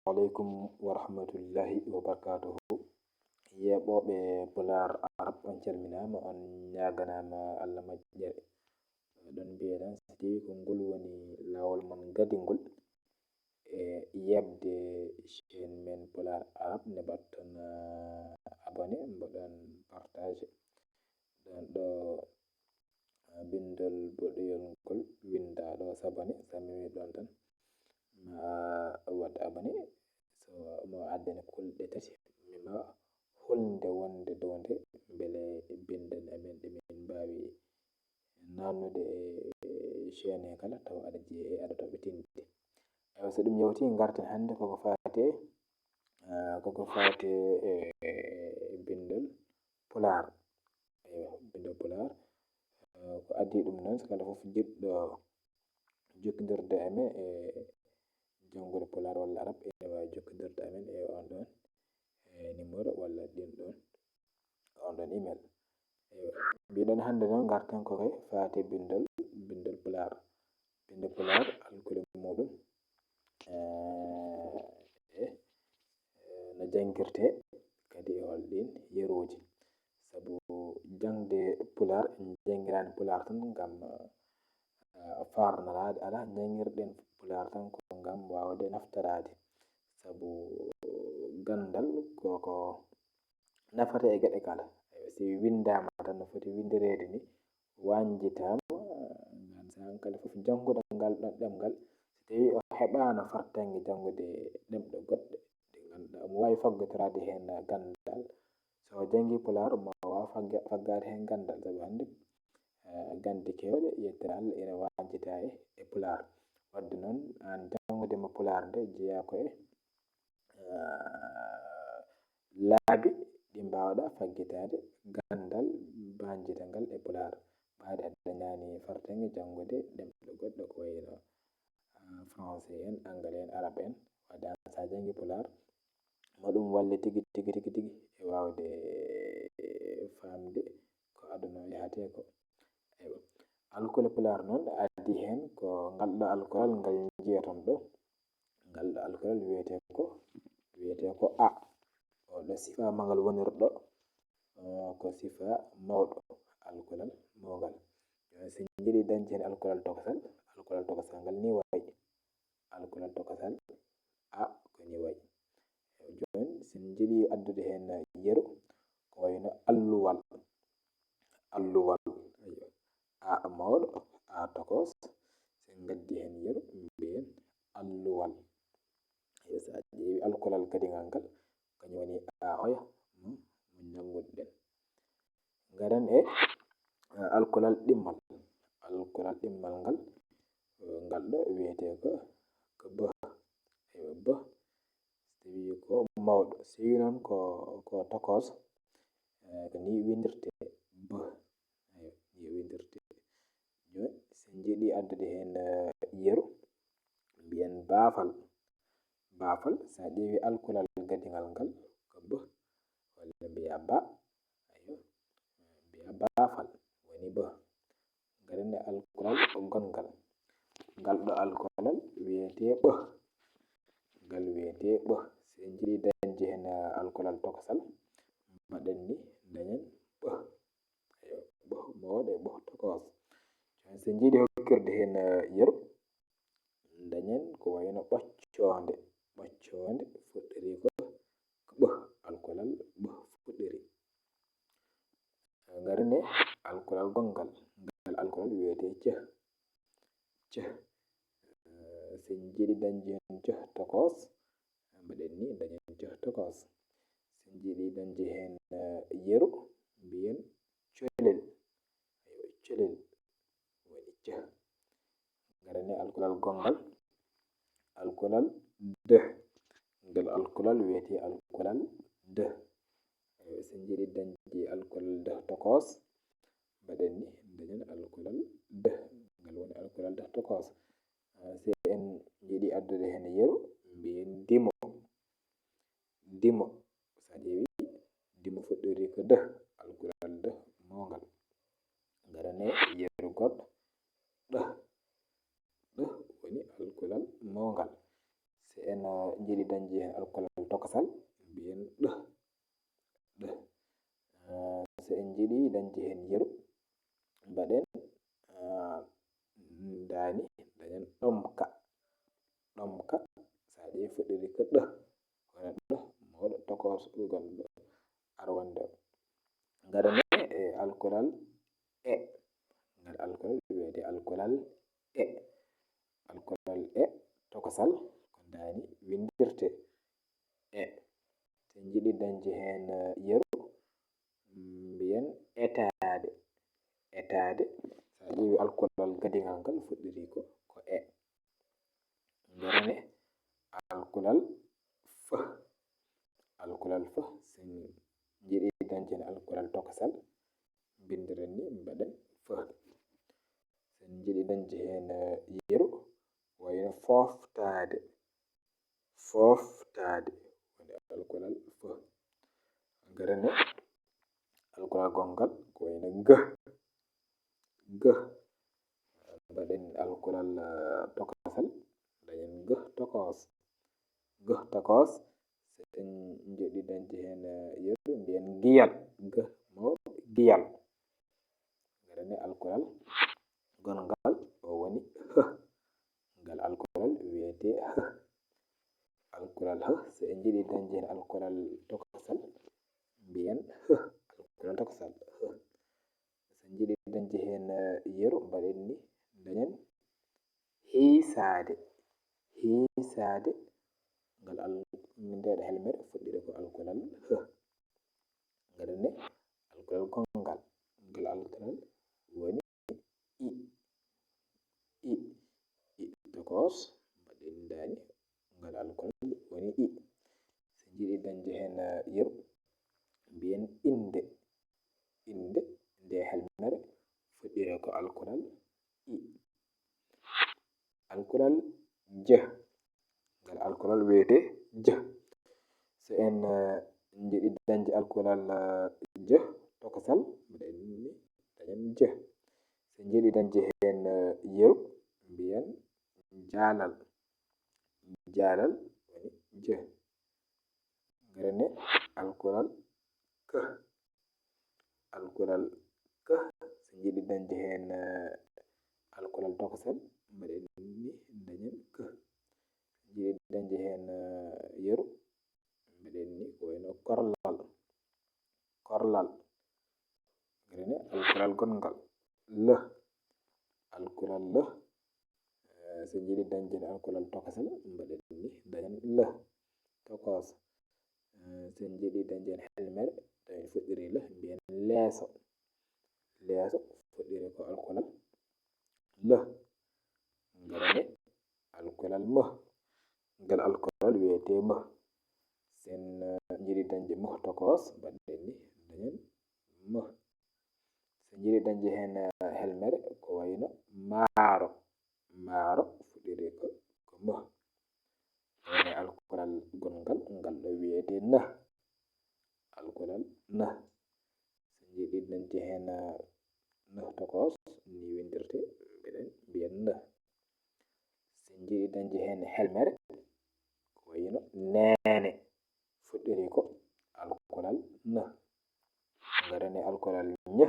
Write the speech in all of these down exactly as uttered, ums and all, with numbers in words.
Aleykum wa rahmatullahi wa barakaatuhu. Yeeɓooɓe Pulaar Arab, on calminaama, on ñaaganaama Allah moƴƴere. Ɗon mbiyeɗen, so tawii ko ngol woni laawol mon gadingol e yeeɓde chaîne men Pulaar Arab, ne mbaɗton, ah, abonné, mboɗon partage. Ɗon ɗo, ah, binndol boɗeyol ngol winndaa ɗo s'abonner, so a memi ɗon tan, ma a waɗ abonné. So mo addani kulɗe tati, mi ma holnde wonde dow nde, mbele binndol amen ɗe min mbaawi naannude e chaîne kala, tawa aɗa jeyi e aɗa toɓɓitinde. Eywa, so ɗum yawti, ngarten hannde koko faati e, ah, koko faati e, e binndol Pulaar. Eywa, binndol Pulaar. Ah, ko adii ɗum noon, so kala fof jiɗɗo jokkondirde e men e janngude Pulaar walla Arab, ene waawi jokkondirde e men e on ɗon, e numéro walla ɗin ɗon, on ɗon email. Eywa. Mbiɗon hannde noon ngarten ko e faati binndol, binndol Pulaar. Binndol Pulaar, alkule muɗum, eh, e, eh, no janngirtee, kadi e hol ɗin yeruuji. Sabu jaŋde Pulaar, en janngiraani Pulaar tan ngam, eh, faarnoraade, alaa, njanngirɗen Pulaar tan ko ngam waawde naftoraade. Sabu ganndal ko, ko nafata e geɗe kala. Eywa, si winndaama tan no foti winndireede ni, wañjitaama, ngam so aan kala fof jannguɗo ngal ɗon ɗemngal, so tawii o heɓaano fartaŋŋe janngude ɗemɗe goɗɗe, ɗe ngannduɗaa omo waawi faggotoraade heen ganndal. So o janngii Pulaar, omo waawa fagga-, faggaade heen ganndal, sabu hannde, eh, gannde keewɗe, yettere Allah, ina wañjitaa e, e Pulaar. Waɗde noon, aan janngude mo Pulaar nde jeyaa ko e, eh, laabi ɗi mbaawɗaa faggitaade ganndal bañjitangal e Pulaar. Ɓaade aɗa dañaani fartaŋŋe janngude ɗemɗe goɗɗe ko wayno, ah, français en, anglais en, arabe en. Waɗde aan so a janngii Pulaar, mo ɗum walle tigi, tigi, tigi, tigi e waawde, eh, faamde ko aduna o yahatee ko. Eywa. Alkule Pulaar noon, adii heen ko ngal ɗo alkulal ngal njiyaton ɗo. Ngal ɗo alkulal wiyetee ko, wiyetee ko A. O ɗo sifaa ma ngal wonirɗo, eh, ko sifaa mawɗo, alkulal mawngal. Jooni, so en njiɗii dañde heen alkulal tokosal, alkulal tokosal ngal nii wayi. Alkulal tokosal A ko nii wayi. Jooni, so en njiɗii addude heen yeru, ko wayno alluwal. Alluwal. Eyyo. A mawɗo, A tokos. So en ngaddi heen yeru, mbiyen alluwal. Eyyo, so a ƴeewi alkulal kadi ngal ngal, kañum woni A oya, mo, mo njannguɗen. Ngaren e, eh, alkulal ɗimmal. Alkulal ɗimmal ngal, eh, ngal ɗo wiyetee ko, ko B. Eyyo, B. So tawii ko mawɗo, so tawii noon ko, ko tokos, eh, ko nii winndirtee, B. Eyyo, nii winndirtee. Jooni, so en njiɗii addude heen, eh, yeru, mbiyen baafal. Baafal, so a ƴeewi alkulal gadingal ngal, ko B, walla mbiyaa ba, eyyo, mbiyaa baafal, woni B. Ngaren e alkulal gonngal. Ngal ɗo alkulal wiyetee ɓ. Ngal wiyetee ɓ. So en njiɗii dañde heen, eh, alkulal tokosal, mbaɗen ni, dañen ɓ. Eyyo, ɓ mawɗo e ɓ tokos. Jooni, so en njiɗii hokkirde heen, eh, yeru, dañen ko wayno ɓoccoonde. Ɓoccoonde fuɗɗorii ko, ko ɓ, alkulal ɓ fuɗɗorii. Ngaren e alkulal gonngal. Ngal alkulal wiyetee ceh. Ceh. Eh, so en njiɗii dañde heen ceh tokos, mbaɗen ni, dañen ceh tokos. So en njiɗii dañde heen, eh, yeru, mbiyen colel. Eyyo, colel woni ceh. Ngaren e alkulal gonngal. Alkulal deh. Ngal alkulal wiyetee alkulal deh. Eyyo, so en njiɗii dañde alkulal deh tokos, mbaɗen ni, dañen alkulal deh. Ngal woni alkulal deh tokos. Eh, so en njiɗii addude heen yeru, mbiyen dimo. Dimo. So a ƴeewi, dimo fuɗɗorii ko deh, alkulal deh mawngal. Ngaren e yeru goɗɗo, ɗeh. Ɗeh woni alkulal mawngal. So en, eh, njiɗi dañde heen alkolal tokosal, mbiyen ɗ, ɗ. Eh, so en njiɗi dañde heen yeru, mbaɗen, eh, ndaani, dañen ɗomka. Ɗomka, so a ƴeewi fuɗɗiri ko ɗ, kono ɗ mawɗo tokos gonɗo arwande o. Ngaɗen e alkolal e. Ngal alkolal wiyetee alkolal e. Alkolal e tokosal ko ndaani winndirtee e. So en njiɗi dañde heen, eh, yeru, mbiyen etaade. Etaade, so a ƴeewi alkolal gadigal ngal fuɗɗiri ko, ko e. Ngaɗen e alkolal f. Alkolal f, so en njiɗi dañde heen alkolal tokosal, mbinndiren ni, mbaɗen f. So en njiɗi dañde heen, eh, yeru, wayno fooftaade. Fooftaade, woni alkolal f. Ngaɗen e alkolal gonngal ko wayno g. G. Mbaɗen alkolal, eh, tokosal, dañen g tokos. G tokos, so en njiɗi dañde heen, eh, yeru, mbiyen giyal. G mawɗo giyal. Ngaɗen e alkolal gonngal, o woni h. Ngal alkolal wiyetee h. Alkolal h, so en njiɗi dañde heen alkolal tokosal, mbiyen h. Alkolal tokosal, h. So en njiɗi dañde heen, eh, yeru, mbaɗen ni, dañen hiisaade. Hiisaade, ngal al-, min ndeeɗa helmere fuɗɗiri ko alkolal h. Ngaɗen e alkolal gonngal. Ngal alkolal woni i. I. I tokos, mbaɗen ndaani, ngal alkolal woni i. So en njiɗi dañde heen, eh, yeru, mbiyen innde. Innde, nde helmere fuɗɗiri ko alkolal i. Alkolal j. Ngal alkolal wiyetee j. So en, eh, njiɗi dañde alkolal, eh, j tokosal, mbaɗen ni, dañen j. So en njiɗi dañde heen, eh, yeru, mbiyen jaalal. Jaalal woni j. Ngaɗen e alkolal k. Alkolal k, so njiɗi dañde heen, eh, alkolal tokosal, mbaɗen ni, dañen k. So njiɗi dañde heen, eh, yeru, mbaɗen ni ko wayno korlal. Korlal. Ngaɗen e alkolal gonngal. L. Alkolal l. Eh, so njiɗi dañde alkolal tokosal, mbaɗen ni, dañen l. Tokos. Eh, so njiɗi dañde helmere, tawi fuɗɗiri l, mbiyen leeso. Leeso fuɗɗiri ko alkolal l. Ngaɗen e alkolal m. Ngal alkolal wiyetee m. So en, eh, njiɗi dañde m tokos, mbaɗen ni, dañen m. So en njiɗi dañde heen, eh, helmere, ko wayno maaro. Maaro fuɗɗiri ko, ko m. Ngaɗen e alkolal gonngal, ngal ɗo wiyetee n. Alkolal n. So en njiɗi dañde heen, eh, n tokos, ni winndirtee, mbiɗen mbiyen n. So en njiɗi dañde heen helmere, ko wayno neene, fuɗɗiri ko alkolal n. Ngaɗen e alkolal ñ.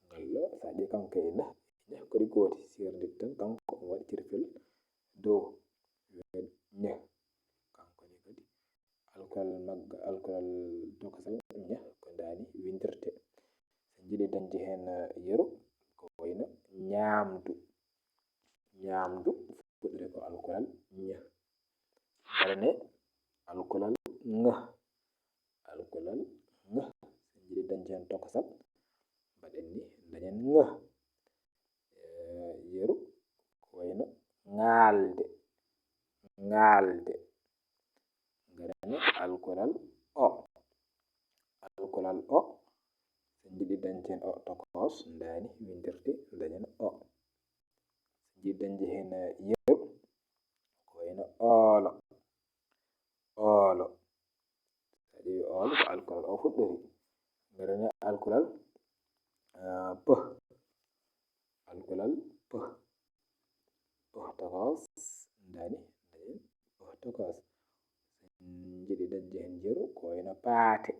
Ngal ɗo, so a ƴeewi kanko e ñ, ñ ko ɗi gooti, seerndiiɗi tan, kanko omo waɗi cirfel dow, ñ. Kanko ne kadi, alkolal magga, alkolal tokosal ñ ko ndaani winndirtee. So en njiɗi dañde heen, eh, yeru, ko wayno ñaamdu. Ñaamdu fuɗɗiri ko alkolal ñ. Ngaɗen e alkolal ñ. Alkolal ñ. So en njiɗi dañde heen tokosal, mbaɗen ni, dañen ñ. Eh, yeru, ko wayno ŋaalde. Ŋaalde. Ngaɗen e alkolal o. Alkolal o. So en njiɗi dañde heen o tokos, ndaani winndirtee, dañen o. So en njiɗi dañde heen yeru, ko wayno oolo. Oolo. So a ƴeewi oolo, ko alkolal o fuɗɗori. Ngaɗen e alkolal, ah, p. Alkolal p. P tokos, ndaani, ndaani, p tokos. njiɗi dañde heen yeru, ko wayno paate.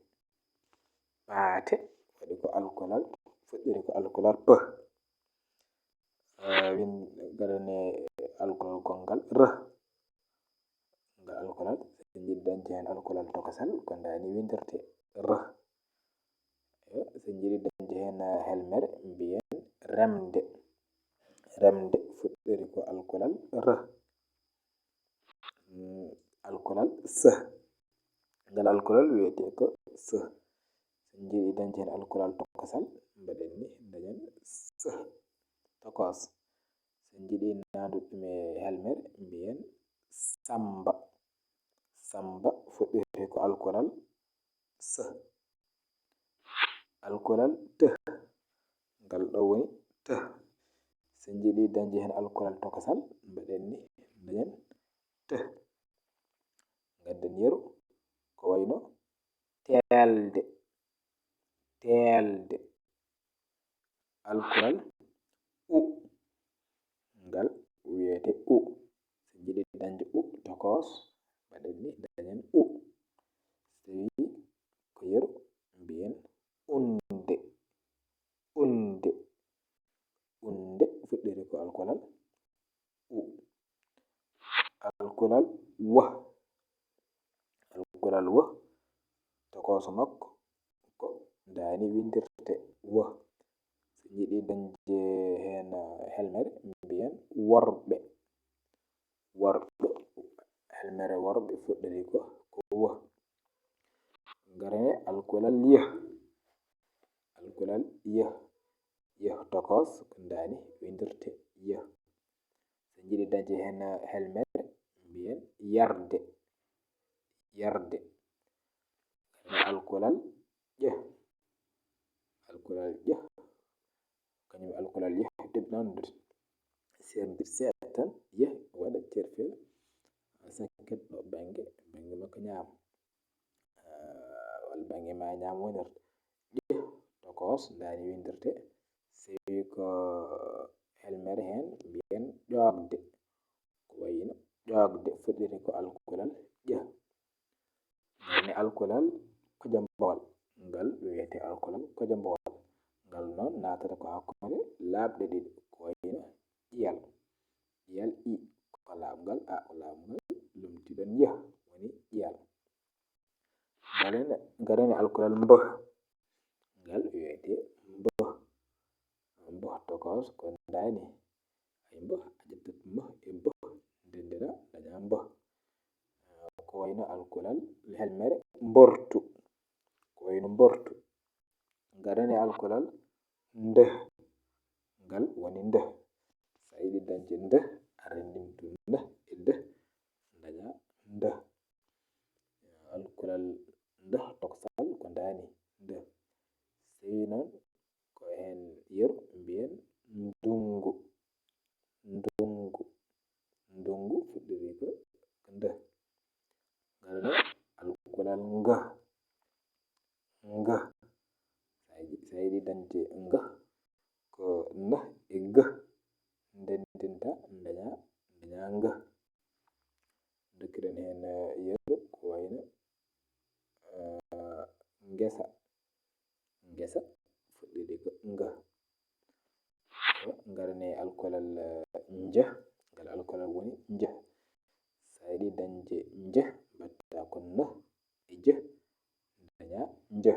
Paate waɗi ko alkolal, fuɗɗiri ko alkolal p. Eh, win, gaɗane alkolal gonngal r. Ngal alkolal, so njiɗi dañde heen alkolal tokosal, ko ndaani winndortee r. Eh, so njiɗi dañde heen, eh, helmere, mbiyen remde. Remde fuɗɗiri ko alkolal r. Mm, alkolal s. Ngal alkolal wiyetee ko s. So njiɗi dañde heen alkolal tokosal, mbaɗen ni, dañen s. Tokos. So njiɗi naatnude ɗum e helmere, mbiyen samba. Samba fuɗɗirtee ko alkolal s. Alkolal t. Ngal ɗo woni t. So njiɗi dañde heen alkolal tokosal, mbaɗen ni, dañen t. Ngadden yeru, ko wayno teelde. Teelde. Alkolal u. Ngal wiyetee u. So njiɗi dañde u tokos, mbaɗen ni, dañen u. So tawii ko yeru, mbiyen unde. Unde. Unde fuɗɗiri ko alkolal u. Alkolal w. Alkolal w, tokooso makko ko ndaani winndirtee w. So njiɗi dañde heen, eh, helmere, mbiyen worɓe. Worɓe. Helmere worɓe fuɗɗiri ko, ko w. Ngaren e alkolal y. Alkolal y. Y tokos ko ndaani winndirtee y. So njiɗi dañde heen, eh, helmere, mbiyen yarde. Yarde. Alkolal ƴe. Alkolal ƴe. Kañum alkolal ƴe. Ɗum noon, seerndi seeɗa tan, ƴe waɗa cerfel, sakket ɗo bannge, bannge makko ñaamo. Ah, walla bannge ma ñaamo wonirta. Ƴe tokos, ndaani winndirtee. So tawii ko helmere heen, mbiyen ƴoogde. Ko wayno ƴoogde fuɗɗiri ko alkolal ƴe. Ngaren e alkolal kojambawal. Ngal wiyetee alkolal kojambawal. Ngal noon naatata ko hakkunde laaɓɗe ɗiɗi. Ko wayno ƴiyal. Ƴiyal i ko laaɓngal, a ko laaɓngal, lomtiiɗon y woni ƴiyal. Ngaren, ngaren e alkolal mb. Ngal wiyetee mb. Mb tokos ko ndaani. Ay mb, a ƴettat mb e mb, ndenndina, daña mb. Ah, ko wayno alkolal helmere mbortu. Ko wayno mbortu. Ngaren e alkolal nd. Ngal woni nd. So a yiɗi dañde nd, a renndintu nd e nd, daña nd. Alkolal nd tokosal ko ndaani nd. So tawii noon ko heen yeru, mbiyen ndunngu. Ndunngu. Ndunngu fuɗɗiri ko nd. Ngaren e alkolal ng. Ng. So a yiɗi, so a yiɗi dañde ng, ko n e g ndenndinta, daña, daña ng. Ndokkiren heen, eh, yeru ko wayno, eh, ngesa. Ngesa fuɗɗiri ko ng. Ngaren e alkolal, eh, nj. Ngal alkolal woni nj. So a yiɗi dañde nj, mbaɗta ko n e j, daña nj.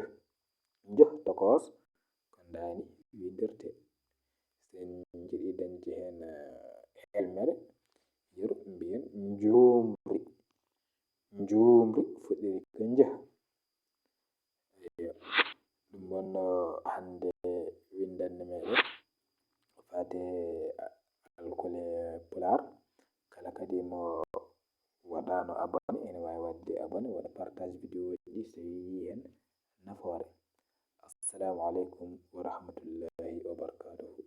Nj tokos ko ndaani winndirtee. So en njiɗi dañde heen, eh, helmere, yeru, mbiyen njuumri. Njuumri fuɗɗiri ko nj. Eyyo. Ɗum wonno hannde winndanɗe meeɗen faade alkule Pulaar. Kala kadi mo waɗaano abonné, ene waawi waɗde abonné, waɗa partage vidéo ji, so yii heen nafoore. Assalamu aleykum wa rahmatullahi wa barakatuhu.